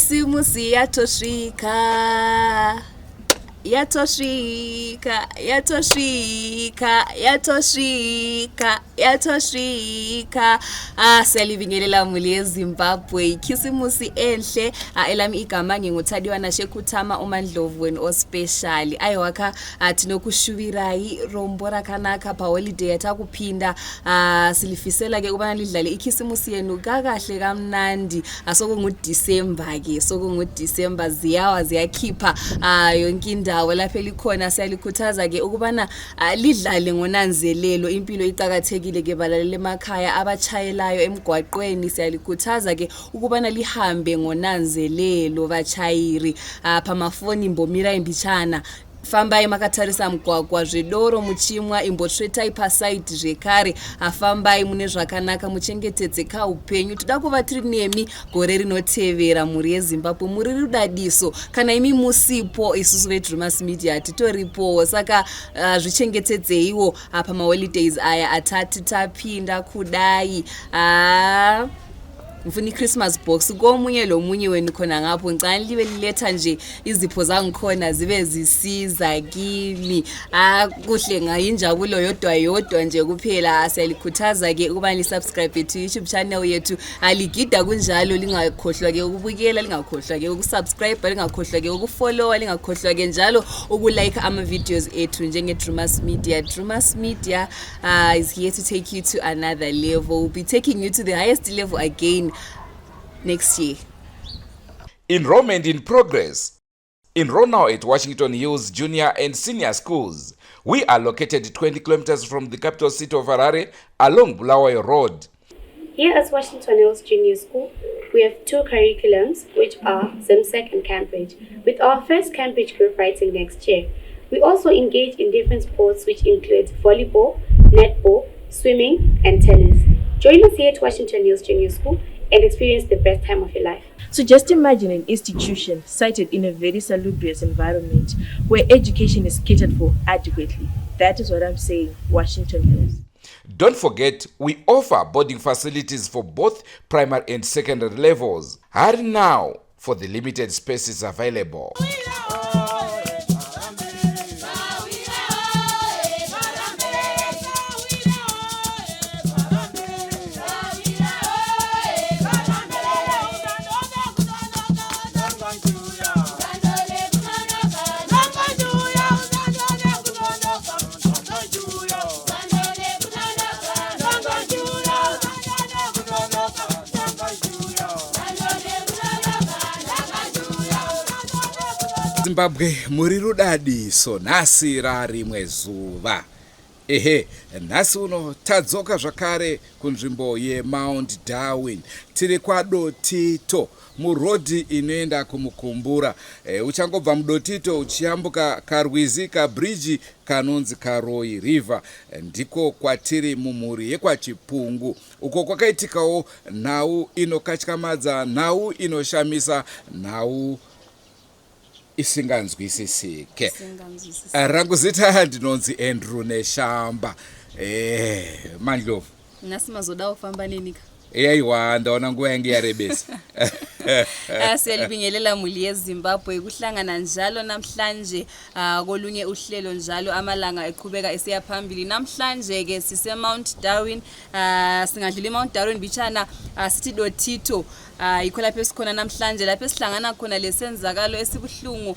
Kisimusi yatosvika, yatosvika, yatosvika, yatosvika, yatosvika. Ah, siyalibingelela muli yeZimbabwe. Ikhisimusi enhle. Ah, elami igama nginguThadiwa Nashekuthama uMandlovu wenu ospecial. Aiwaka ah, tinokushuvirai rombo rakanaka paholiday yatakupinda. Ah, silifisela ke ukubana lidlale ikhisimusi yenu kakahle kamnandi. Ah, sokunguDecember ke, sokunguDecember ziyawa ziyakhipha ah, yonke indawo lapho elikhona. Siyalikhuthaza ke ukubana ah, lidlale ngonanzelelo. Impilo iqakathekile ke balaleli emakhaya abatshayelayo emgwaqweni. Siyalikhuthaza ke ukubana lihambe ngonanzelelo vachayiri. Ah, pamafoni mbomirai mbichana fambai makatarisa mugwagwa zvedoro muchimwa imbotsvetai pasaidi zvekare afambai mune zvakanaka muchengetedze kaupenyu toda kuva tiri nemi gore rinotevera mhuri yezimbabwe muri rudadiso kana imi musipo isusu vedremas media titoripowo saka uh, zvichengetedzeiwo uh, pamaholidays aya atati tapinda kudai uh, ngifuna i-christmas box komunye lomunye wenu khona ngapho ngicane libe liletha nje izipho zangikhona zibe zisiza kimi. Ah, kuhle ngayinjabulo yodwa yodwa nje kuphela. Siyalikhuthaza-ke ukuba li-subscribe to YouTube channel yethu. Aligida kunjalo, lingakhohlwa-ke ukubukela, lingakhohlwa-ke ukusubscribe, lingakhohlwa-ke ukufollowa, lingakhohlwa-ke njalo ukulike ama-videos ethu njenge-Drumas Media. Drumas Media is here to take you to another level. We'll be taking you to the highest level again next year. Enrollment in progress. Enroll now at Washington Hills Junior and Senior Schools. We are located 20 kilometers from the capital city of Harare along Bulawayo Road. Here at Washington Hills Junior School, we have two curriculums, which are ZIMSEC and Cambridge, with our first Cambridge group writing next year. We also engage in different sports, which include volleyball, netball, swimming, and tennis. Join us here at Washington Hills Junior School and experience the best time of your life. So just imagine an institution sited in a very salubrious environment where education is catered for adequately. That is what I'm saying, Washington Hills. Don't forget, we offer boarding facilities for both primary and secondary levels. Hurry now for the limited spaces available. Zimbabwe muri rudadiso nhasi rarimwe zuva. Ehe, nhasi uno tadzoka zvakare kunzvimbo yeMount Darwin. Tiri kwaDotito murodhi inoenda kuMukumbura. E, uchangobva muDotito uchiyambuka karwizi kabridge kanonzi Karoi River. Ndiko kwatiri mumhuri yekwaChipungu uko kwakaitikawo nhau inokatyamadza, nhau inoshamisa, nhau isinganzwisisike. Rangu zita ndinonzi Andrew Neshamba. Eh, Mandlovu. Nhasi mazoda kufamba nenika. Aiwa, ndaona nguva yange yarebesa. Siyalibingelela muli yeZimbabwe kuhlangana njalo namhlanje kolunye uhlelo njalo amalanga eqhubeka esiya phambili. Namhlanje ke sise Mount Darwin, singadlula iMount Darwin bichana, sithi Dotito. Yikho lapho esikhona namhlanje, lapho esihlangana khona lesenzakalo esibuhlungu,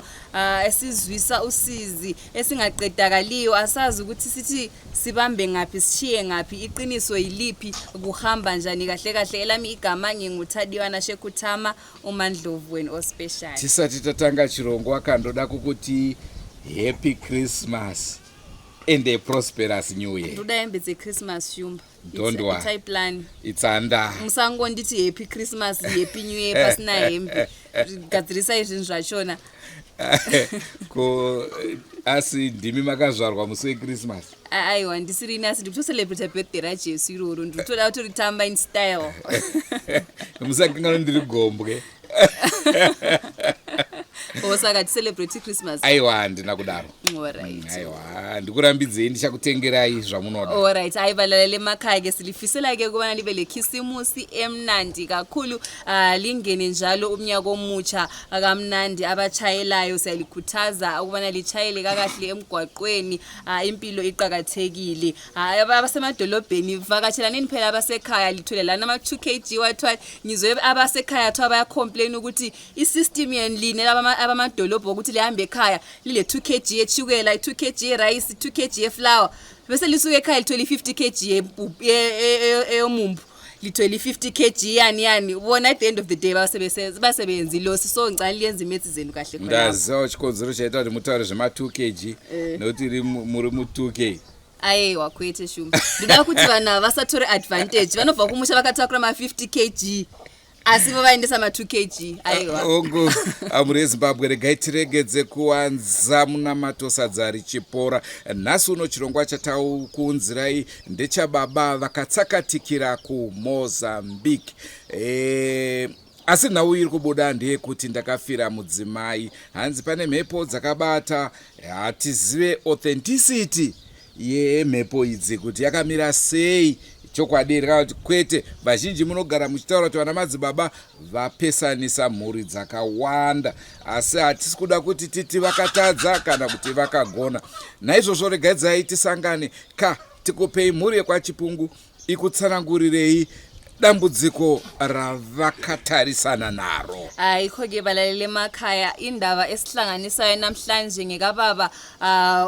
esizwisa usizi, esingaqedakaliyo. Asazi ukuthi sithi sibambe ngaphi, sishiye ngaphi, iqiniso yiliphi, kuhamba njani kahle kahle. Elami igama nginguThadiwana Shekuthama uMandlovu wenu ospecial. Tisati tatanga chirongwa kandoda kukuti happy Christmas and a prosperous new year. Ndoda hembe dzeChristmas shumba. Don't worry. Itai plan. It's under. Musangonditi happy Christmas, happy new year pasina hembe. Gadzirisai zvinhu zvachona. Ko asi ndimi makazvarwa musi weChristmas? Aiwa, ndisiri ini, asi ndikutocelebrata birthday raJesu iroro. Ndikutoda kutoritamba in style. Musakanganwa ndiri gombwe. O saka ticelebrate Christmas. Aiwa, handina kudaro. Alright. Aiwa, ndikurambidzei, ndichakutengerai zvamunoda. Alright, hayi balaleli emakhaya-ke, silifisela-ke ukubana libe lekhisimusi emnandi kakhulu, lingene njalo umnyaka omutsha kamnandi. Abatshayelayo siyalikhuthaza ukubana litshayele kakahle emgwaqweni, impilo iqakathekile. Abasemadolobheni vakatshelanini phela abasekhaya, lithole lana ama-2 kg wathwa. Ngizwe abasekhaya thiwa bayacomplain ukuthi isystem yenu line abamadolobho ukuthi lihambe ekhaya lile 2 kg yetshukela, i-2 kg yerayisi, 2 kg yeflour, bese lisuke ekhaya lithole i-50 kg eyomumbu, lithole i-50 kg yani yani. Bona at the end of the day basebenza ilosi, so ngicela liyenze imaths zenu kahle khonapho. Ndazivawo chikonzero chaita kuti mutaure zvema-2 kg, nekuti muri mu-2 k. Aiwa, kwete Shumba, ndoda kuti vanhu ava vasatore advantage. Vanobva kumusha vakatakura ma-50 kg, asi vo vaendesa ma-2 kg. Aiwa. Ongo amuri eZimbabwe, regai tiregedze kuwanza munamato sadza richipora. Nhasi uno chirongwa chataukuunzirai ndechababa vakatsakatikira kuMozambique. Asi nhau iri kubuda ndeyekuti ndakafira mudzimai, hanzi pane mhepo dzakabata. Hatizive authenticity yemhepo idzi kuti yakamira sei, chokwadi kana kuti kwete. Vazhinji munogara muchitaura kuti vana madzibaba vapesanisa mhuri dzakawanda, asi hatisi kuda kuti titi vakatadza kana kuti vakagona. Naizvozvo regaidzai tisangane ka, tikupei mhuri yekwaChipungu ikutsanangurirei dambudziko ravakatarisana naro. Ayikho-ke balaleli emakhaya, indaba esihlanganisayo namhlanje ngekababa.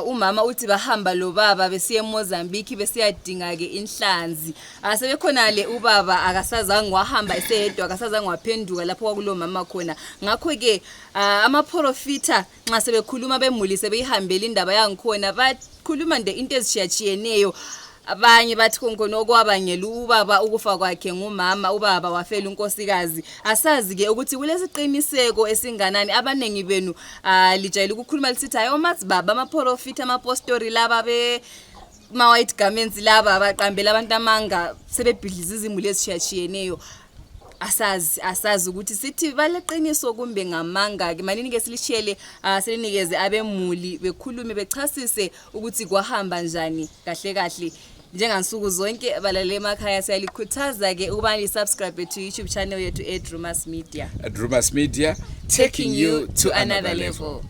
Umama uthi bahamba lo baba besiya eMozambique besiyadinga-ke inhlanzi. Sebekhona-le ubaba akasazange wahamba eseyedwa, akasazange waphenduka lapho kwakulo mama khona. Ngakho-ke amaprofitha nxa sebekhuluma bemuli sebeyihambela indaba yangikhona, bakhuluma nje into ezitshiyatshiyeneyo. Abanye bathi khona okwabangela ubaba ukufa kwakhe ngumama, ubaba wafela unkosikazi. Asazi-ke ukuthi kulesiqiniseko esinganani. Abaningi benu lijayele ukukhuluma lisithi hayi, omadzibaba, amaprofitha, amapostori laba be ma-white garments laba baqambela abantu amanga, sebebhidliza izimuli ezitshiyatshiyeneyo. Asazi ukuthi sithi baleqiniso kumbe ngamanga-ke. Manini-ke silishiyele, silinikeze abemuli bekhulume, bechasise ukuthi kwahamba njani kahle kahle. Njengansuku zonke balaleli emakhaya, siyalikhuthaza-ke ukuba li-subscribe to YouTube channel yethu eDrumas Media. Drumas Media, taking you to another level.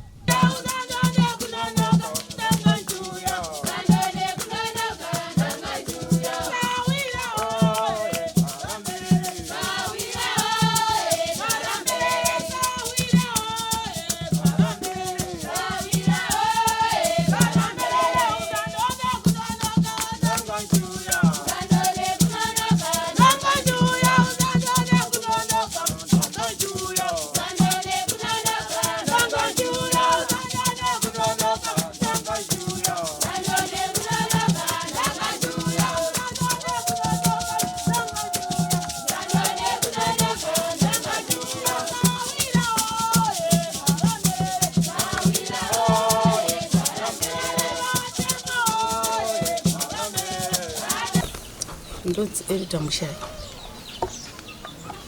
Ndonzi Elida Mushai,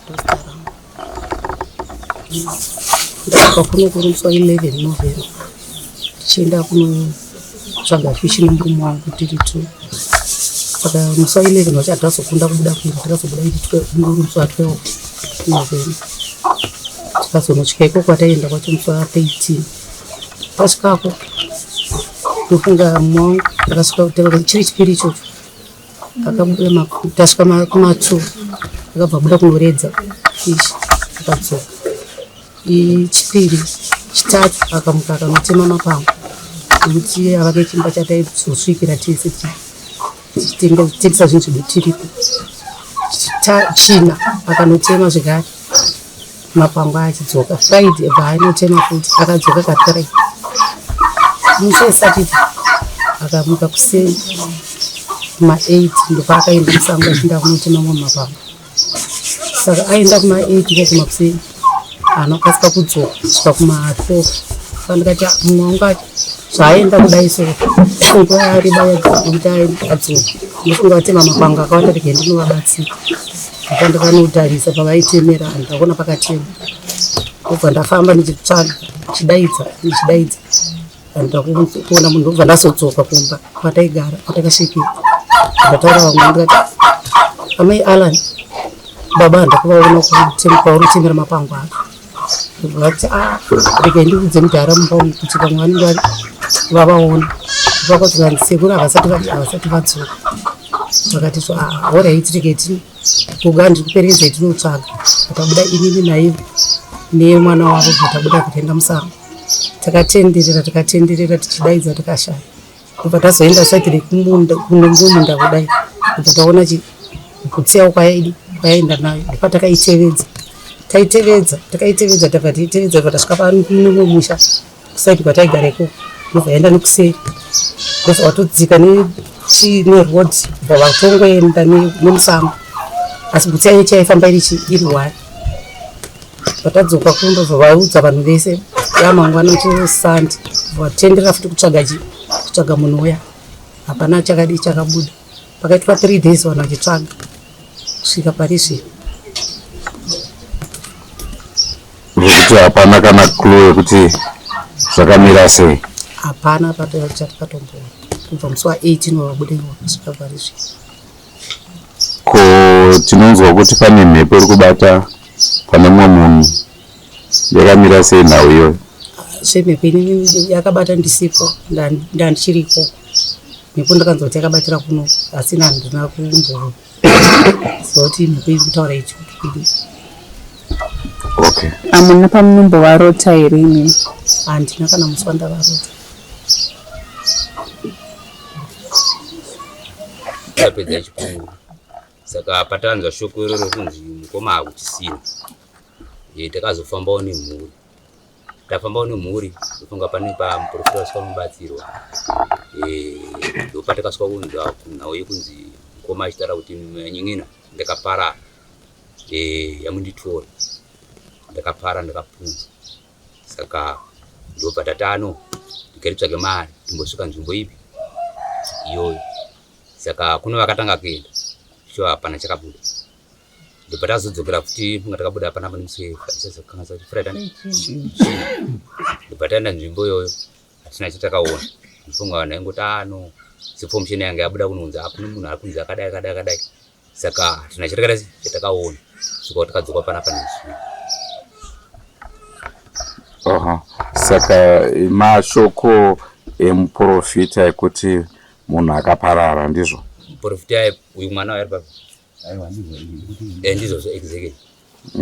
ndozita rangu. Ndakabva kuno kuri musi wa11 November, tichienda kunotsvaga fishi nemurume wangu tiri two. Saka musi wa11 wacho hatazokunda kubuda kumba, takazobuda iri musi wa12 November. Tikazonosvika ikoko kwataienda kwacho musi wa13. Tasvikako, ndofunga mumwe wangu akasvika chiri chipiri ichocho, akabuda, tasvika kuma2, akabva abuda kunoredza fishi, akadzoka. Chipiri, chitatu akamuka akanotema mapango nekuti avake chimba chataizosvikira tese tichitengesa zvinhu zvedu tiripo. China akanotema zvekare mapango, achidzoka Friday bva ainotema futi, akadzoka ka3. Musi weSaturday akamuka kuseni kuma8, ndopaakaenda musango achienda kunotema mamwe mapango. Saka aenda kuma8 iko kumakuseni, anokasika kudzoka kusvika kuma12. Saka ndikati, "Ah, mumwe wangu ati zvaaenda kudai so nguva yareba yekuti adzoka, ndofunga vatema mapango akawanda, rege ndinovabatsira." Ndobva ndakanotarisa pavaitemera, ndakaona pakatema, ndobva ndafamba ndichitsvaga. Ndichidaidza ndichidaidza andida kuona munhu ndobva ndazodzoka kumba kwataigara kwatakasvikira. Ndataura vamwe ndikati amai Alan baba handakuvaona kwauri kutemera mapango ako. Vati ah regai ndiudze mudhara mumba umu kuti vamwe vanenge vavaona. Vakati vanzi sekuru havasati havasati vadzoka. Vakati so ah horaiti regai Kuga ndikuperekedza tinotsvaga takabuda inini naye nemwana wavo tabuda kuenda musango takatenderera takatenderera tichidaidza tikashaya kubva tazoenda saiti rekumunda kunongomunda kudai kubva taona kutsiyawo kwayaidi kwayaenda nayo ndopatakaitevedza taitevedza takaitevedza tabva taitevedza bva tasvika panomwe musha kusaidi kwataigara ikoko ndobva yaenda nekuseri ndobva watodzika neroad bva vatongoenda nemusango asi bhutsu yayo chaifamba iri iri one vatadzoka kumba bva vaudza vanhu vese yamangwana chisandi vatendera futi kutsvaga chi kutsvaga munhu uya hapana chakadii chakabuda pakaitwa three days vanhu vachitsvaga kusvika pari zvino Zvekuti hapana kana clue yekuti zvakamira sei. Hapana chatakatombona kubva musi wa 18 wavabudirwa kusvika pari zvino. Ko tinonzwa kuti pane mhepo iri kubata pane mumwe munhu yakamira sei nhau iyoyo? Zvemhepo ini yakabata ndisipo ndandichiri ikoko. Mhepo ndakanzwa kuti yakabatira kuno asi ini handina kumbo zoti mhepo iri kutaura ichi kuti kudii. Okay. Hamuna pamunombovarota here imi? Handina kana musi wandavarota. Tapedza chikuru saka patanzwa shoko iroro kunzi mukoma hakuchisina e, takazofambawo nemhuri tafambawo nemhuri ndofunga pane pamuprofita vasvika mubatsirwa e, ndopatakasvika kunzwa nhau yekunzi mukoma achitaura kuti nyin'ina ndakaparara eh, yamunditora ndakapara ndakapunza saka ndobva tatano ndikaitsvage mari timbosvika nzvimbo ipi iyoyo saka kuno vakatanga kuenda sure hapana chakabuda ndobva tazodzokera futi funga takabuda hapana pane musi friday china ndobva taenda nzvimbo iyoyo hatina chatakaona ndifunga vanhu vaingoti ano ah, seformation yanga yabuda kunonzi hakuna munhu ari kunzi akadai akadai akadai saka hatina chatakaita chatakaona svika takadzoka panapa nezvino Aha. Saka mashoko emuprofita ekuti munhu akaparara ndizvo? Muprofita uyu mwana uyu ari papi? Eh, ndizvozvo exactly.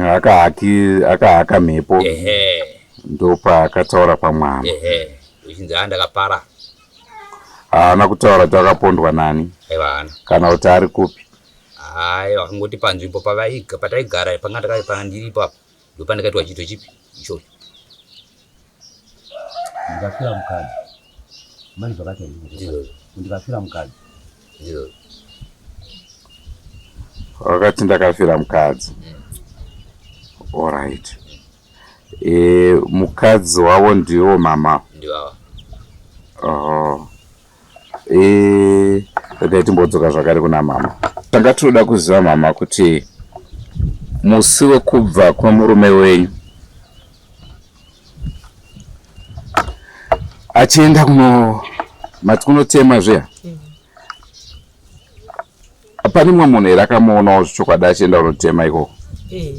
Akahaki akahaka mhepo. Ehe. Ndopaakataura pamwana. Ehe. Uchinzi haa ndakapara. Haana kutaura kuti akapondwa nani. Aiwa haana. Kana kuti ari kupi. Aiwa akangoti panzvimbo pavaiga pataigara panga ndaka pandiri ipapo ndopandakaitwa chiito chipi ichocho. Ndikafira mukadzi. Manje zvakaita izvo. Ndizvozvo. Ndikafira mukadzi. Ndizvozvo. Wakati ndakafira mukadzi. Alright. E, mukadzi wavo ndiwo mama. Ndiwawa. Oho. E, regai timbodzoka zvakare kuna mama. Tanga tinoda kuziva mama kuti musi wekubva kwemurume wenyu achienda kuno mati kunotema zviya pane mumwe munhu here akamuonawo zvechokwadi achienda kunotema ikoko eh,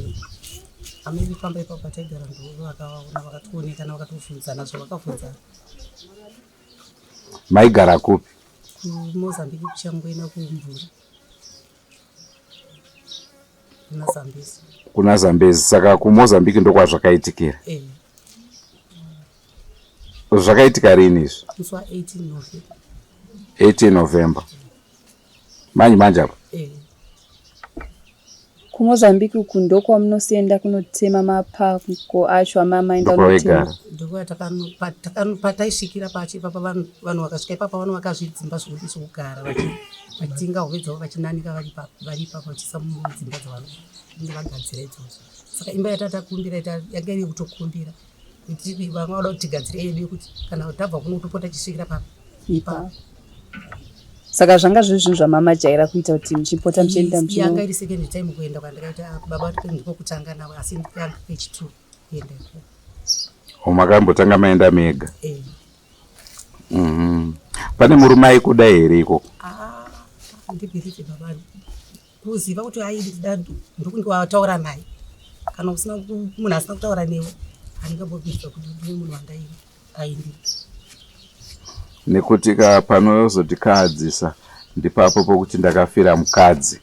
amai vefamba ipapo pataigara ndo vakaona vakatoonekana vakatobvunzana zvavakabvunzana maigara kupi kumozambique kuchangwena kumvura kuna zambezi kuna zambezi saka kumozambique ndokwazvakaitikira eh. Zvakaitika rini izvi? Musi wa 18 November. 18 November. Manje manje apa? Eh. KuMozambique uku ndokwamunosienda kunotema mapako acho amamaenda kunotema. Ndokwatakano pataisvikira pacho ipapa vanhu vanhu vakasvika ipapa vanovaka zvidzimba zvekugara vachitenga hove dzavo vachinanika vari ipapo vari ipapo vachiisa mudzimba dzavanenge vagadzira idzodzo. Saka imba yatatakumbira yanga iri yekutokumbira kuti vanga vada kuti tigadzire yedu yekuti kana tabva kuno topota tichisvikira papi ipapo. Saka zvanga zviri zvinhu zvamamajaira kuita kuti muchipota muchienda muchino. Yanga iri second time kuenda kwandakaita baba ndiko kutanga navo asi yanga kechi two kuenda ikoko. Makambotanga maenda mega? Eh. Pane murume aikuda here ikoko? Ah, handibhirivhi baba, kuziva kuti aindida ndokunge wataura naye. Kana usina munhu asina kutaura newe, handingambobhirivha kuti ndine munhu wandai aindida. Nekuti ka panozoti kaadzisa ndipapo pokuti ndakafira mukadzi.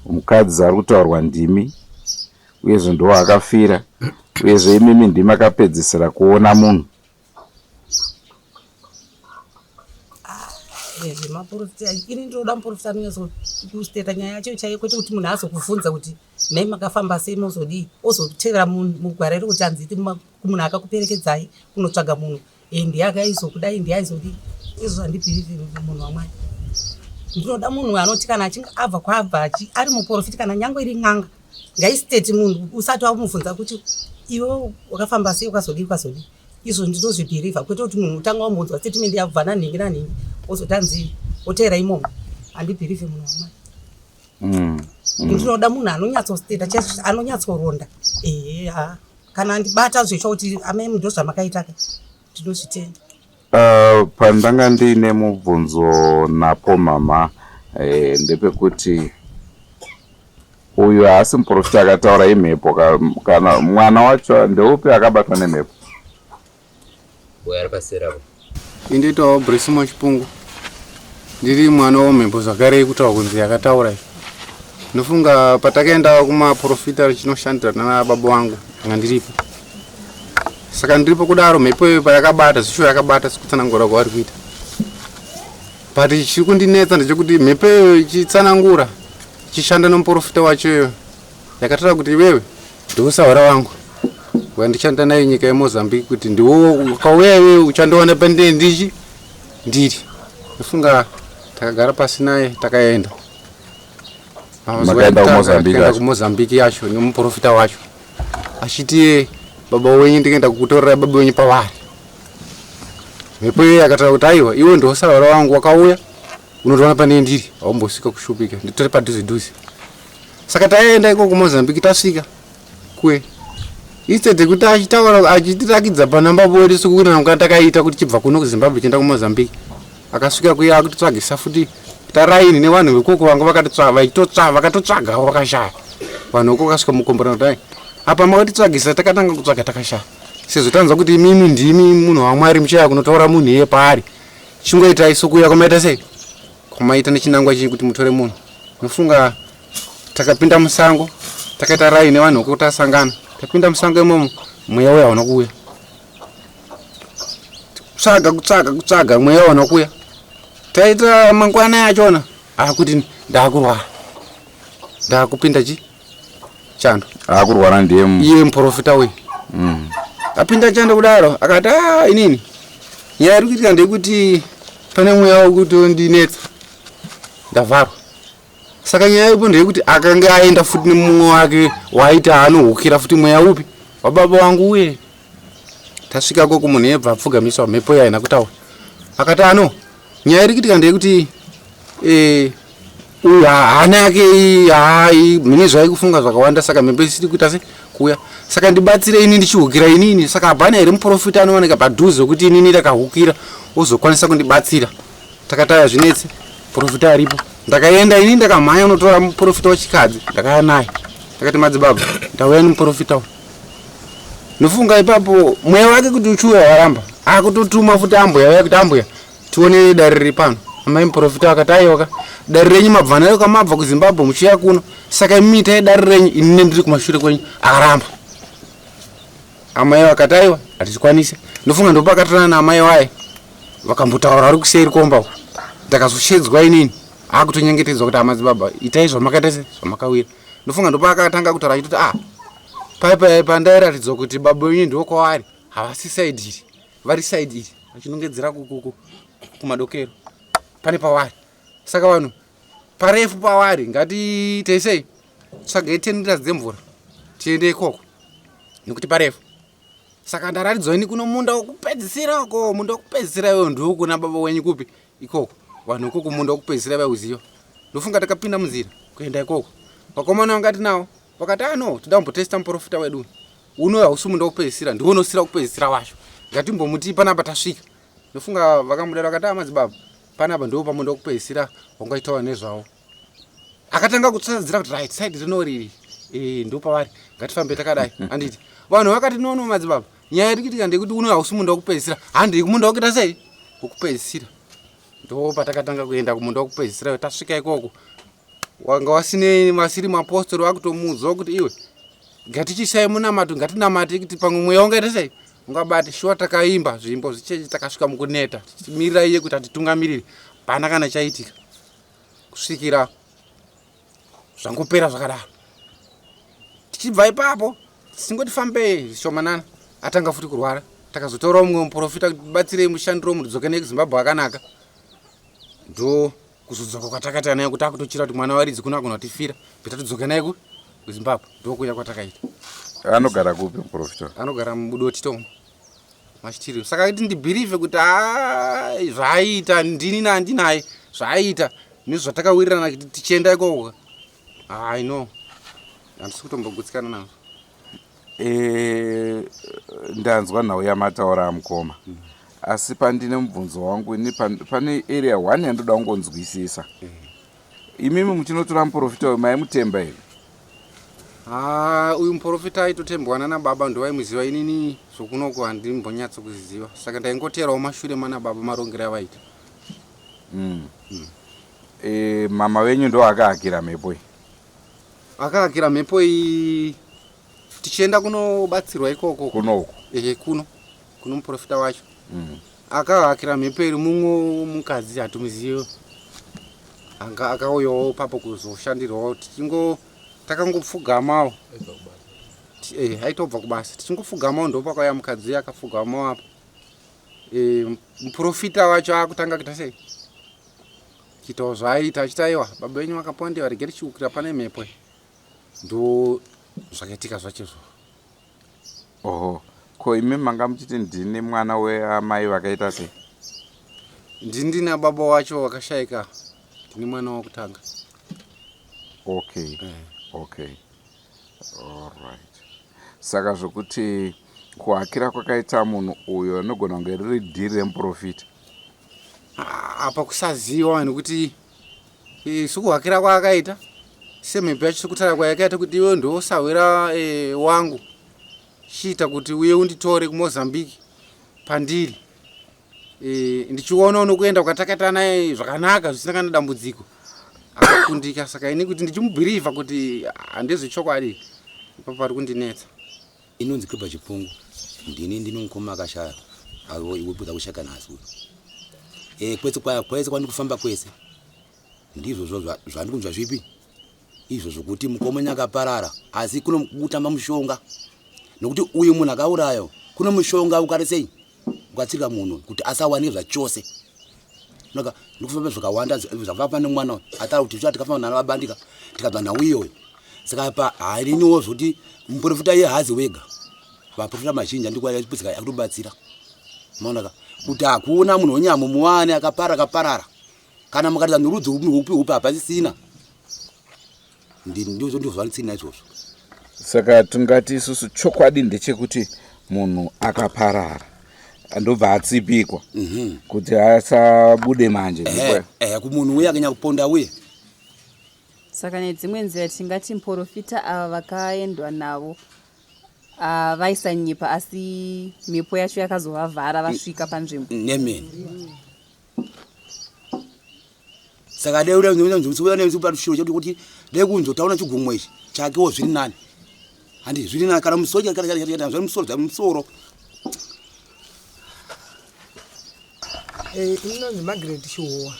Mukadzi ari kutaurwa ndimi, uyezve ndo akafira, uyezve imimi ndimi akapedzisira kuona munhu. Zvemaprofita, ini ndinoda muprofita anonyatsokusiteta nyaya yacho chaiyo, kwete kuti munhu azokubvunza kuti nhai makafamba sei, mozodii, ozotevera mugwara iri kuti anzi munhu akakuperekedzai kunotsvaga munhu ndiye akaizokudai, ndiye aizodii. Izvo handibhirivhi munhu waMwari. Ndinoda munhu anoti kana achinge abva kwaabva ari muprofita, kana nyange iri n'anga, ngaisiteti munhu usati wamubvunza kuti iwe wakafamba sei, ukazodii, ukazodii. Izvo ndinozvibhirivha, kwete kuti munhu utanga wambonzwa statement yabva nanhingi nanhingi, wozotanzi woteera imomo. Handibhirivhi munhu waMwari. Ndinoda munhu anonyatsosteta chaizvo, anonyatsoronda. Ehe, ha, kana andibata zveshuwa kuti amai ndo zvamakaita ka, ndinozvitenda. Pandanga ndiine mubvunzo napo mama, ndepekuti uyu haasi muprofita akataura, imhepo kana mwana wacho ndeupi akabatwa nemhepo? Uyo ari paseri apo. Indoitawo Bresimo Chipungu, ndiri mwana wemhepo zvakare yekutaura kunzi yakataura iyi. Ndofunga patakaenda kumaprofita tichinoshandira nana baba vangu, ndanga ndiripo. Saka ndiripo kudaro, mhepo iyoyo payakabata, zvishuwa yakabata sekutsanangura kwavari kuita. But chiri kundinetsa ndechekuti mhepo iyoyo ichitsanangura, ichishanda nomuprofita wacho iyoyo, yakataura kuti iwewe ndiwe sahwira wangu wandishanda naye nyika yeMozambique, kuti ndiwo ukauya iwewe uchandiwana pandee ndichi ndiri. Ndofunga takagara pasi naye, takaenda. Makaenda kuMozambique Takaenda yacho? kuMozambique yacho nemuprofita wacho, achiti baba wenyu, ndikaenda kukutorera baba wenyu pavari. Mhepo iyoyo yakataura kuti aiwa, iwe ndiwe sahwira wangu, wakauya unotoona pane ndiri, haumbosvika kushupika, nditori padhuze dhuze. Saka taenda iko kuMozambique, tasvika kwe instead yekuti achitaura achitirakidza panamba board sekuti namuka takaita kuti chibva kuno kuZimbabwe chienda kuMozambique, akasvika kuya akutitsvagisa futi taraini nevanhu vekoko vanga vakatitsvaga, vaitotsvaga, vakatotsvagawo vakashaya. Vanhu veko vakasvika mukomborana kuti ai, apa makatitsvagisa, takatanga kutsvaga takashaya, sezvo tanzwa kuti imimi ndimi munhu waMwari, muchaya kunotaura munhu iye paari, chingoitai sokuuya kwamaita sei, kwamaita nechinangwa chii kuti mutore munhu. Nofunga takapinda musango, takaita rai nevanhu veko, tasangana, tapinda musango imomo, mweya uya hauna kuuya. Kutsvaga, kutsvaga, kutsvaga, mweya hauna kuuya. Taita mangwana yachona akuti ndakurwara, ndakupinda chi chando. Akurwara ndiye Iye muprofita uyu. Apinda chando kudaro akati a inini nyaya iri kuitika ndeyekuti pane mweya wekuti ndinetsa, ndavharwa. Saka nyaya ipo ndeyekuti akange aenda futi nemumwe wake waiti anohukira futi mweya upi wababa wangu uye. Tasvika koko, munhu yebva apfugamiswa, mhepo iya haina kutaura. Akati ano nyaya iri kuitika ndeyekuti uyu hana yake iyi mhine zvaikufunga zvakawanda, saka mhepo isiri kuita se kuuya, saka ndibatsire ini ndichihukira inini. Saka hapana here muprofita anowanika padhuze wekuti inini ndakahukira ozokwanisa kundibatsira? Takataya zvinetse, profita aripo. Ndakaenda ini, ndakamhanya unotora muprofita wechikadzi, ndakaya naye, ndakati madzibaba, ndauya nemuprofita uyu. Nofunga ipapo mweya wake kuti uchiuya waramba, akutotuma futi ambuya uya kuti ambuya, tione dare riri pano. Amai muprofita akati aiwaka, dare renyu mabva nayo kamabva kuZimbabwe muchiuya kuno, saka imi itai dare renyu, ini ndiri kumashure kwenyu. Akaramba. Amai vakati aiwa, hatichikwanisi. Ndofunga ndopakatorana naamai waye, vakambotaura vari kuseri komba uko. Ndakazoshedzwa inini, akutonyengetedzwa kuti amadzibaba, itai zvamakaita se zvamakawira. Ndofunga ndopaakatanga kutaura achitoti ah, pai pai pandairatidzwa kuti baba wenyu ndiwo kwavari, havasi side iri, vari side iri, achinongedzera kumadokero pane pavari. Saka vanhu parefu pavari, ngatiitei sei, tsvagai 10 liters dzemvura tiende ikoko nekuti parefu. Saka ndaratidzwa ini kuno munda wokupedzisira uko, munda wokupedzisira iweyo ndiwo kuna baba wenyu kupi ikoko. Vanhu ikoko munda wokupedzisira vaiuziva. Ndofunga takapinda munzira kuenda ikoko, vakomana vangati nawo vakati ah no, toda kumbotesta muprofita wedu. Uno hausi munda wekupedzisira, ndiwo unosira kupedzisira wacho. Ngatimbomuti panapa tasvika. Ndofunga vakamudaro vakati ah madzibaba panapa ndipo pamunda wekupedzisira wangaitawa nezvawo. Akatanga kutsadzira kuti right side rino riri eh ndopavari ngatifambe takadai handiti. Vanhu vakati no no madzibaba nyaya iri kuitika ndeyekuti uno hausi munda wekupedzisira handei kumunda wekuita sei wekupedzisira. Ndo patakatanga kuenda kumunda wekupedzisira tasvika ikoko wanga wasine vasiri mapostori vakutomuudzawo kuti iwe ngatichisai munamato ngatinamate kuti pamwe mweya ungaita sei ungabate shuwa takaimba zvimbo zvichechi takasvika mukuneta tichimirira iye kuti atitungamirire pana kana chaitika kusvikira zvangopera zvakadaro tichibva ipapo ticingoti fambei zvishomanana atanga futi kurwara takazotaurawo mumwe muprofita kuti batsirei mushandiro mudzoke nekuzimbabwe akanaka ndo kuzodzoka kwatakaita naye kuti akutochira kuti mwana waridzi kuno agona kutifira beta todzoke naye ku kuzimbabwe ndokuuya kwatakaita anogara kupi muprofita anogara mubudoti tomo machitiri saka kuti ndibhirivhe kuti a zvaaiita ndini nandinaye zvaaiita nezvatakawirirana kuti tichienda ikoko i know handisi kutombogutsikana nazvo E, ndanzwa nhau yamataura mukoma mm. Asi pandine mubvunzo wangu ini pane area one yandoda kungonzwisisa mm. Imimi muchinotora muprofita uyu maimutemba here? Ah, uyu muprofita aitotembwa nana baba ndovaimuziva inini zvokunoko handimbonyatso kuziva saka ndaingoteerawo mashure mana baba marongero avaita mm. Mm. E, mama venyu ndo akaakira mhepo iyi Akaakira mhepo iyi tichienda kunobatsirwa ikoko kuno uku ehe kuno kuno muprofita wacho mm. Akaakira mhepo iri mumwe mukadzi hatumuzive anga akauyawo papo kuzoshandirwawo tichingo takangopfugamawo eh, aitobva kubasa tichingopfugamawo ndopakauya mukadzi uya akapfugamawo apo eh, muprofita wacho akutanga kuita sei Kuitawo zvaaiita achiti aiwa baba venyu vakapondewa regai tichiukira pane mhepo ndo zvakaitika zvacho izvo. Oho ko imi manga muchiti ndini mwana weamai vakaita sei? Ndini ndina baba wacho wakashaika ndini mwana wokutanga. Okay eh. Okay alright saka zvokuti kuhakira kwakaita munhu uyo anogona kunge riri dhiri remuprofita apa kusaziva nekuti eh, sekuhakira kwaakaita semhepo yacho sekutaura kwayakaita kuti iwe ndosahwira eh, wangu chiita kuti uye unditore kumozambique pandiri eh, ndichiona unokuenda kwatakaita naye zvakanaka zvisina kana dambudziko akakundika saka ini kuti ndichimubhirivha kuti handezvechokwadi ipapo pari kundinetsa Inonzi Clipper Chipungu ndini ndino mukoma akashaya avo iwe kuda kushaka nhasi uyu eh kwese kwaya kwese kwandi kufamba kwese ndizvo zvo zvandi kunzwa zvipi izvo zvokuti mukoma nyakaparara asi kuno kutamba mushonga nokuti uyu munhu akauraya kuno mushonga ukari sei ukatsika munhu kuti asawanike zvachose naka ndikufamba zvakawanda zvakafamba nemwana atara kuti zvicha tikafamba nana vabandika tikabva nhau iyoyo saka pa hainiwo zvekuti muprofita iye haazi wega vaprofita mazhinji andikuaputsika akutobatsira maonaka kuti hakuna munhu wenyama muwane akapara akaparara kana mukati vanhu rudzi upi upi hapasisina ndizvo ndozvanitsina izvozvo saka tingati isusu chokwadi ndechekuti munhu akaparara ndobva atsipikwa mhm. kuti asabude manje eh, eh, kumunhu uye akanya kuponda uye saka nedzimwe nzira tingati muprofita ava vakaendwa navo ah, vaisanyepa asi mhepo yacho yakazovavhara vasvika panzvimbo nemene saka deureacho kuti dai kunzotaona chigumwe ichi chakewo zviri nani handi zviri nani kana musoro zviri musoro zviri musoro eh, inonzi Margaret Chihowa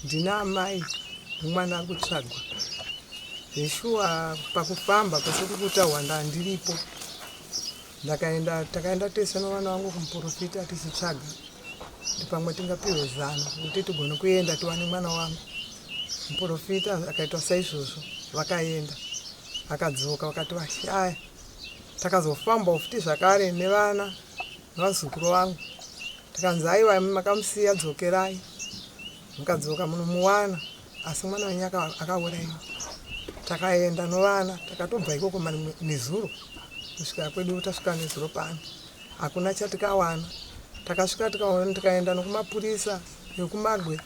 ndina amai nemwana ari kutsvagwa zveshuwa pakufamba kwese kuri kutaurwa ndandiripo ndakaenda takaenda tese nevana vangu kumuprofita tichitsvaga kuti pamwe tingapihwe zano kuti tigone kuenda tiwane mwana wangu muprofita akaitwa saizvozvo vakaenda akadzoka vakati vashaya takazofambawo futi zvakare nevana nevazukuru vangu tikanzi aiwa makamusiya dzokerai mukadzoka munomuwana asi mwana wenyu akauraiwa takaenda novana takatobva ikoko nezuro Kusvika kwedu tasvika nezuro pano hakuna chatikawana. Takasvika tikaona tikaenda nokumapurisa ekumagwe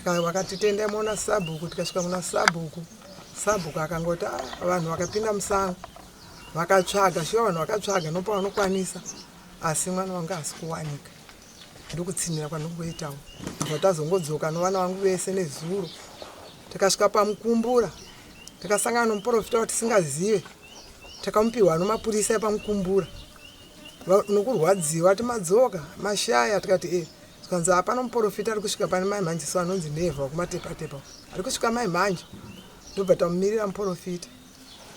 vakati tendai moona sabhuku. Tikasvika kuna sabhuku, sabhuku akangoti ah, vanhu vakapinda musango vakatsvaga shuwa, vanhu vakatsvaga nopavanokwanisa, asi mwana wangu haasi kuwanika. Ndokutsinhira kwandingoitawo. Ndobva tazongodzoka novana vangu vese nezuro. Tikasvika paMukumbura tikasangana nomuprofita watisingazive, takamupiwa nomapurisa epaMukumbura nokurwadziwa timadzoka mashaya. Tikati e zvikanzi hapana muprofita ari kusvika pane mai manje, so anonzi Nevha wekumatepatepa ari kusvika mai manje. Ndobva tamumirira muprofita.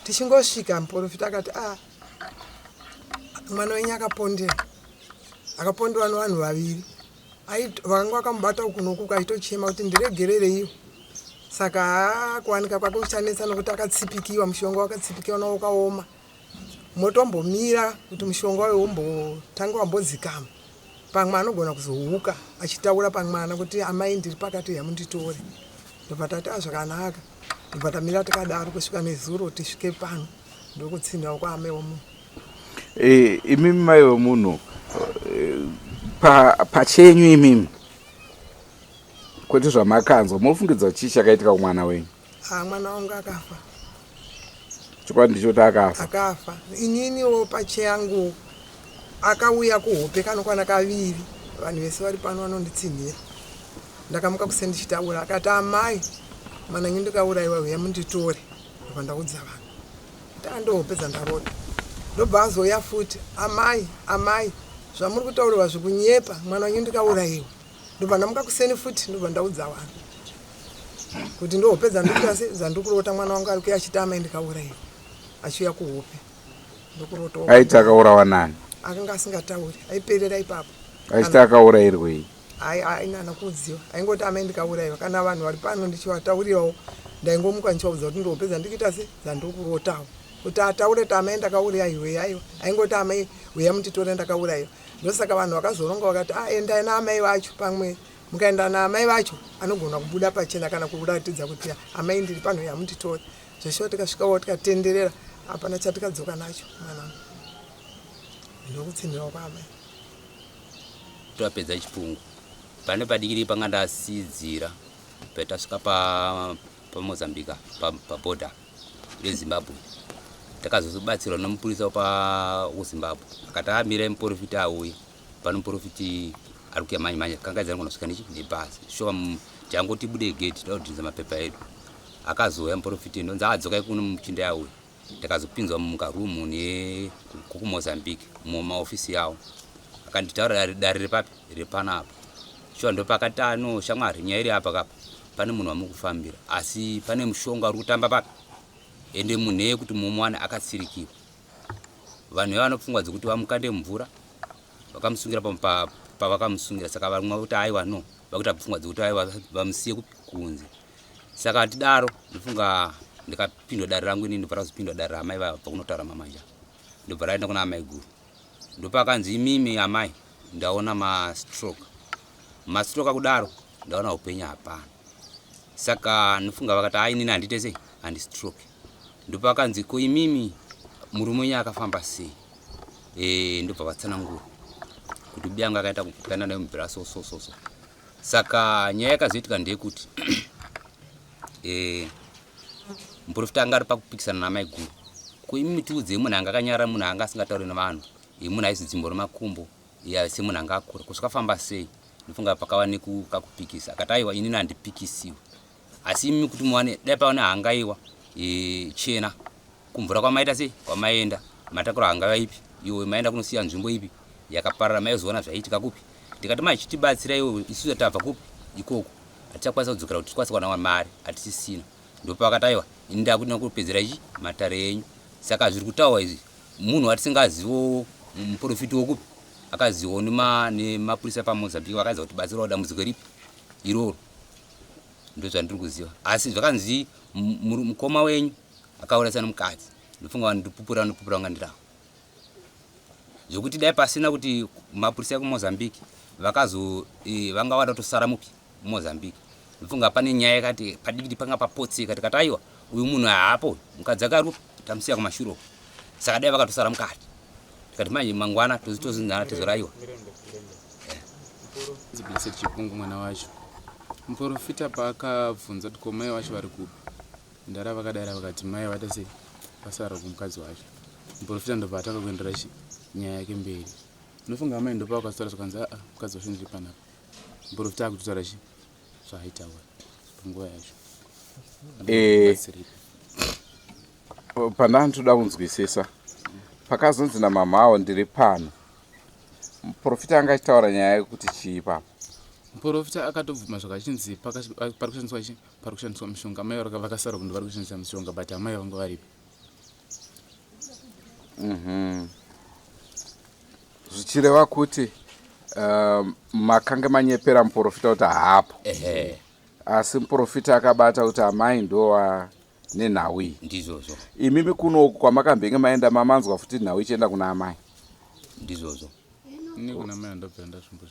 Tichingosvika muprofita akati a ah, mwana wenyu akapondera, akapondewa nevanhu vaviri vakanga vakamubata uku nokuku, aitochema kuti ndiregerereiwo. Saka haa kuwanika kwake kuchanetsa nokuti akatsipikiwa mushonga, wakatsipikiwa nawo ukaoma, motombomira kuti mushonga uyo umbotanga wambodzikama, pamwe anogona kuzohuka achitaura pamwana kuti amai ndiri pakati yamunditore. Ndobva tati azvakanaka, ndobva tamira tikadaro kusvika nezuro tisvike pano. Ndokutsinhawo kwaamai womunhu. E, imimi mai wemunhu e, pachenyu pa imimi kwete zvamakanzwa, mofungidza chii chakaitika kumwana wenyu? Ah, mwana wangu akafa. Chokwadi ndichoti akafa. Akafa. Ininiwo pacheyangu akauya kuhope kanokwana kaviri, vanhu vese vari pano vanonditsinhira. Ndakamuka kuseni ndichitaura, akati amai mwana nyu ndikaurayiwa, huya munditore. Ndobva ndaudza vanhu ndandohope dzandarota. Ndobva azouya futi, amai amai zvamuri kutaurirwa zvekunyepa, mwana wenyu ndikaurayiwa. Ndobva ndamuka kuseni futi, ndobva ndaudza vanhu kuti ndohope dzandikuita se dzandikurota, mwana wangu ari kuya achiti amai ndikaurayiwa, achiuya kuhope ndokurota. Aiti akaurawa nani? Akanga asingatauri, aiperera ipapo. Achiti akaurayirwei? Ainana kuudziwa, aingoti amai ndikaurayiwa. Kana vanhu vari pano ndichivataurirawo, ndaingomuka ndichivaudza kuti ndohope dzandikuita se dzandikurotawo, kuti ataure kuti amai ndakaurayiwe. Aiwa, aingoti amai uya munditore, ndakaurayiwa. Ndosaka vanhu vakazoronga vakati a ah, endai naamai vacho, pamwe mukaenda naamai vacho anogona kubuda pachena kana kuratidza kuti amai ndiri pano yamunditore. Zveshuwa tikasvikawo tikatenderera, hapana chatikadzoka nacho mwana. Ndokutsinhirawo kwaamai. Tapedza chipungu pane padikiri panga ndasidzira patasvika paMozambique pabhodha reZimbabwe. Takazobatsirwa nemupurisa pakuZimbabwe akati amira muprofita auye pano, muprofiti ari kuya manye manye, kangaidza anogona nechi nebhazi shuwa tangoti bude gate taudhinza mapepa edu. Akazouya muprofiti, ndonzi adzokai kuno muchinda yauya. Ndakazopinzwa mukarumu nekuMozambique mumaofisi yavo, akanditaura dare repapi repanapa. Shuwa ndopakati ano shamwari, nyaya iri apa kapa pane munhu wamukufambira, asi pane mushonga uri kutamba papi, ende munhu eye kuti mumuwane akatsirikiwa. Vanhu veva vanopfungwa dzekuti vamukande mumvura, vakamusungira pavakamusungira. Saka vamwe vakuti aiwa no, vakuita pfungwa dzekuti aiwa vamusiye kupi kunze. Saka tidaro ndofunga ndikapindwa dare rangu inini, ndobva razopindwa dare raamai vabva kunotaura mamanja, ndobva raenda kuna amai guru. Ndopakanzi imimi amai ndaona mastroke, mastroke akudaro ndaona upenyu hapana. Saka ndofunga vakati ai inini handite sei handistroke. Ndopakanzi ko imimi murume wenyu akafamba sei? E, ndobva vatsanangura kuti biyangu akaita kukaenda naye mubhira so so so so. Saka nyaya yakazoitika ndeyekuti e, muprofita anga ari pakupikisana namai guru, ko imi tiudzei munhu anga akanyarara, munhu anga asingatauri nevanhu, munhu aizi dzimbo remakumbo semunhu anga akura kusvikafamba sei? Ndofunga pakava nekukakupikisa, akati aiwa inini handipikisiwe, asi imi kuti muwane dai paone hangaiwa e, chena kumvura kwamaita sei kwamaenda matakura hangaiwa ipi iwe maenda kunosiya nzvimbo ipi yakaparara, maizoona zvaiitika kupi. Tikati mai chitibatsira iwe, isu tabva kupi ikoko hatichakwanisa kudzokera kuti tikwanise kuwana mari hatichisina. Ndopakati aiwa ini ndakuti kupedzera ichi matare enyu. Saka zviri kutaurwa izvi munhu watisingazivo muprofiti wokupi akazivawo nemapurisa paMozambique vakaedza kuti batsirawo dambudziko ripi iroro, ndozvandiri kuziva. Asi zvakanzi mukoma wenyu akaurayisa nomukadzi, ndofunga vandipupura vanopupura vanga ndirawo zvekuti dai pasina kuti mapurisa ekuMozambique vakazo e, vanga vada kutosara mupi muMozambique. Ndofunga pane nyaya yakati padikiti panga papotseka, tikati aiwa uyu munhu haapo, mukadzi akarupa tamusiya kumashure uko. Saka dai vakatosara mukati. Tikati manje mangwana tozinzana tozoraiwa. Blessed Chipungu mwana wacho. Muprofita paakabvunza kuti ko mai vacho vari kupi, ndara vakadaira vakati mai vaita sei vasara kumukadzi wacho. Muprofita ndobva atanga kuendera chi nyaya yake mberi. Unofunga amai ndopavakazotaura zvakanzi aa mukadzi wacho ndiri panapa. Muprofita akutotaura chi zvaaitaura panguva yacho. Eh, pandanotoda kunzwisisa pakazonzi namamawo ndiri pano muprofita anga achitaura nyaya yekuti chii ipapo muprofita akatobvuma zvakachinzi pari kushandiswa chi pari kushandiswa mushonga amai vakasara kunzi vari kushandisa mushonga but amai vanga varipi mhm. zvichireva kuti um, makange manyepera muprofita kuti haapo asi muprofita akabata kuti amai ndowa nenhau iyi ndizvozvo imimi kunoku kwamakambenge maenda mamanzwa futi nhau ichienda kuna amai ndizvozvo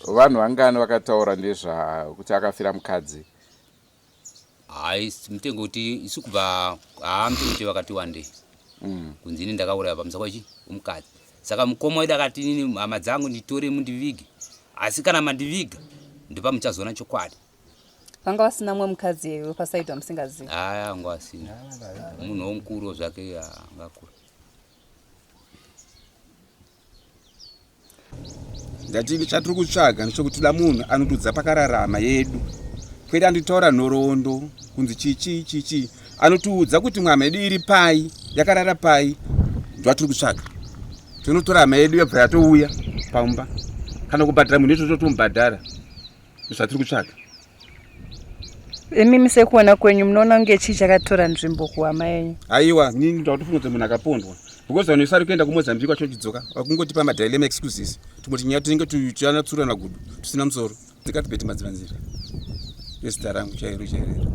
vanhu vangani vakataura nezvakuti akafira mukadzi hayi mutengo kuti isu kubva haa mutengo kuti vakati wandei mm. kunzi ini ndakauraya pamusaka wechi womukadzi saka mukoma wedu akati inini hama dzangu nditore mundivige asi kana mandiviga ndopamuchazoona chokwadi Vanga vasina mumwe mukadzi here wepasaidi wamusingazivi? Haya, anga asina. Munhu womukuru zvake angakura. Ndati chatiri kutsvaga ndechekuti toda munhu anotiudza pakararama yedu kwete anditaura nhoroondo kunzi chichi chichi anotiudza kuti mwama yedu iri pai yakarara pai ndoatiri kutsvaga tonotora hama yedu yobva yatouya pamba kana kubhadhara munhu itoto tomubhadhara zvatiri kutsvaga imimi sekuona kwenyu munoona kunge chii chakatora nzvimbo kuhama yenyu aiwa nini ndakutofunga kuti munhu akapondwa because vanhu isari kuenda kumozambique vacho chidzoka vakungotipa madilema excuses tumwe tinyaya tinenge tichanatsura nagudu tusina musoro tikatibeti madzivanzira nezita rangu chairo chairero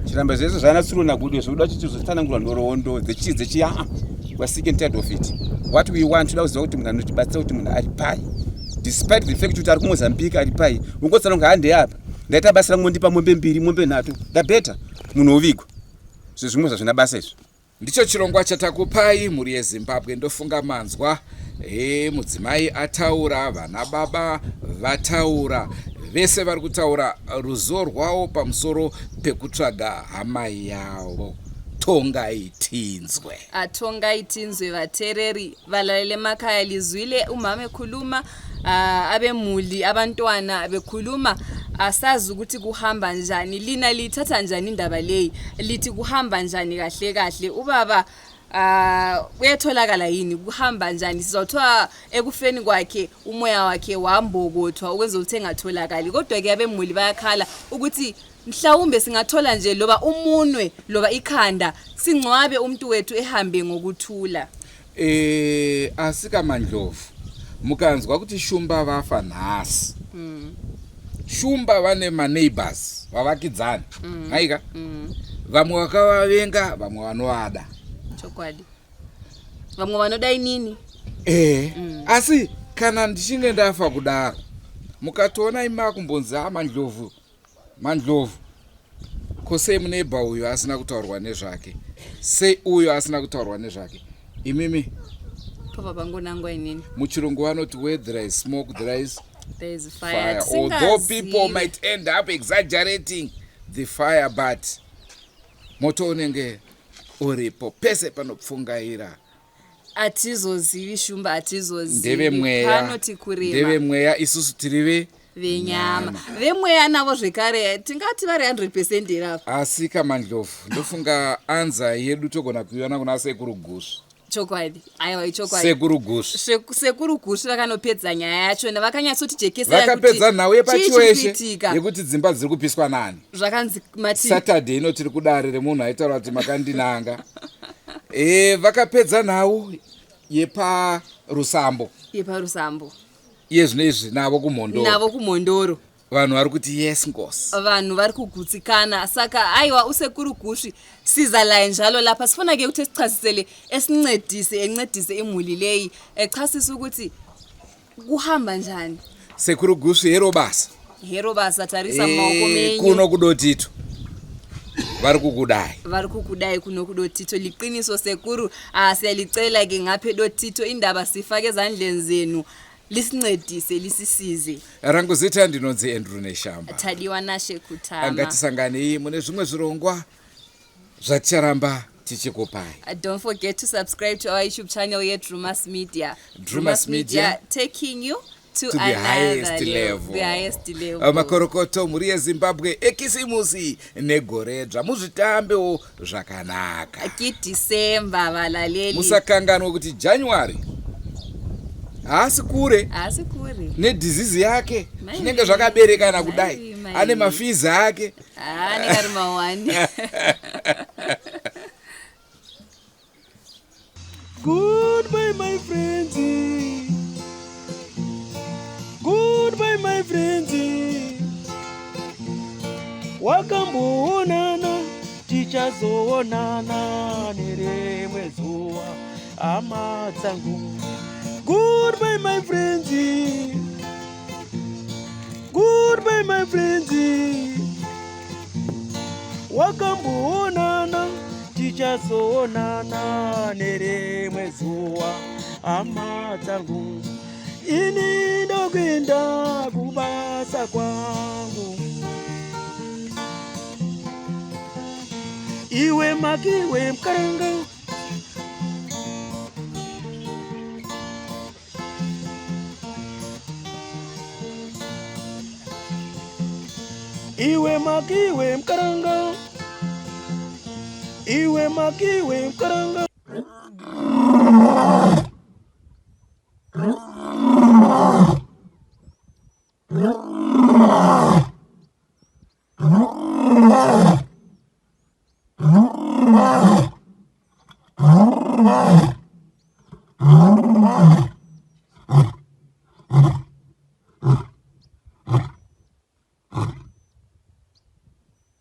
chiramba zvese zvana tsuro nagudu zvokuda kuti tizotsanangurwa nhoroondo dzechii dzechi aa we're sick and tired of it what we want toda kuziva kuti munhu anotibatsira kuti munhu ari pai despite the fact kuti ari kumozambique ari pai ungotsanangura hande apa ndaita basa rangu mondipa mombe mbiri mombe nhatu the better munhu ovigwa zvezvimwe zvazvina basa izvi Ndicho chirongwa chatakupai mhuri yeZimbabwe ndofunga manzwa e, mudzimai ataura vana baba vataura vese vari kutaura ruzivo rwavo pamusoro pekutsvaga hama yavo tongai tinzwe atongai tinzwe vatereri valalele emakhaya lizwile umama ekhuluma uh, abemuli abantwana bekhuluma asazi ukuthi kuhamba njani lina lithatha njani indaba leyi lithi kuhamba njani kahle kahle ubaba uh, uyatholakala yini kuhamba njani sizothiwa ekufeni kwakhe umoya wakhe wambokothwa ukwenzela ukuthi engatholakali kodwa-ke abemuli bayakhala ukuthi mhlawumbe singathola nje loba umunwe loba ikhanda singcwabe umuntu wethu ehambe ngokuthula Eh, asi kamandlovu mukanzwa kuti shumba vafa nhasi mm. shumba vane maneighbors vavakidzani mm. aika mm. vamwe vakavavenga vamwe vanovada chokwadi vamwe vanoda inini eh, mm. asi kana ndichinge ndafa kudaro mukatoona imi makumbonzi amandlovu Mandlovu, ko sei muneighbor uyo asina kutaurwa nezvake? Sei uyo asina kutaurwa nezvake? Imimi Papa pangonangwa inini. Muchirungu vanoti where there is smoke there is there is fire. fire. Although people might end up exaggerating the fire but moto unenge uripo pese panopfungaira. Atizozivi shumba atizozivi. Ndevemweya. Panoti kurema. Ndevemweya isusu tiri ve venyama. Vemweya navo zvekare tingati vari 100% here apa? Asi kaMandlovu ndofunga anza yedu togona kuiona kuna sekuru Gusvu. Chokwadi. Aiwa ichokwadi. Sekuru Gusvu. Sekuru Gusvu vakanopedza nyaya yacho vakanyatsotijekesera kuti vakapedza nhau yepachiweshe yekuti dzimba dziri kupiswa nani. Zvakanzi mati Saturday ino tiri kudare remunhu aitaura kuti makandinanga. E, vakapedza nhau yeparusambo yeparusambo iye zvino izvi navo kumhondoro navo kumhondoro vanhu vari kuti yes nkosi vanhu vari kugutsikana saka aiwa usekuru gusvi siza laye njalo lapha sifuna ke ukuthi esichasisele esincedise encedise imuli leyi echasisa ukuthi kuhamba njani sekuru gusvi hero basa hero basa tarisa mumaoko eh, menyu kuno kudotito Vari kukudai. Vari kukudai kuno kuDotito. Liqiniso sekuru. Ah, siyalicela ke ngapha eDotito indaba sifake ezandleni zenu. Lisincedise, lisisize. Rangu zita ndinonzi Andrew Neshamba. Tadiwa Nashe Kutama. Ngatisanganei mune zvimwe zvirongwa zvaticharamba tichikupai. Don't forget to subscribe to our YouTube channel yeDrumas Media. Drumas Media, taking you to, to the another highest level. level. The highest level. Makorokoto mhuri yeZimbabwe ekisimusi negoredzva muzvitambewo zvakanaka. KiDecember valaleli. Musakanganwe kuti January haasi kure. Haasi kure. Nedhizizi yake Mai, zvinenge zvakaberekana kudai. Mai, mai. Ane mafizi ake. Ah, anenge ari mawani. Goodbye, my friends. Goodbye, my friends. Wakamboonana, tichazoonana nerimwe zuva, hama dzangu. Goodbye, my friends. Goodbye, my friends. Wakamboonana, tichazoonana nerimwe zuva, hama dzangu. Ini ndokuenda kubasa kwangu. Iwe makiwe mukaranga. Iwe makiwe mukaranga. Iwe makiwe mukaranga.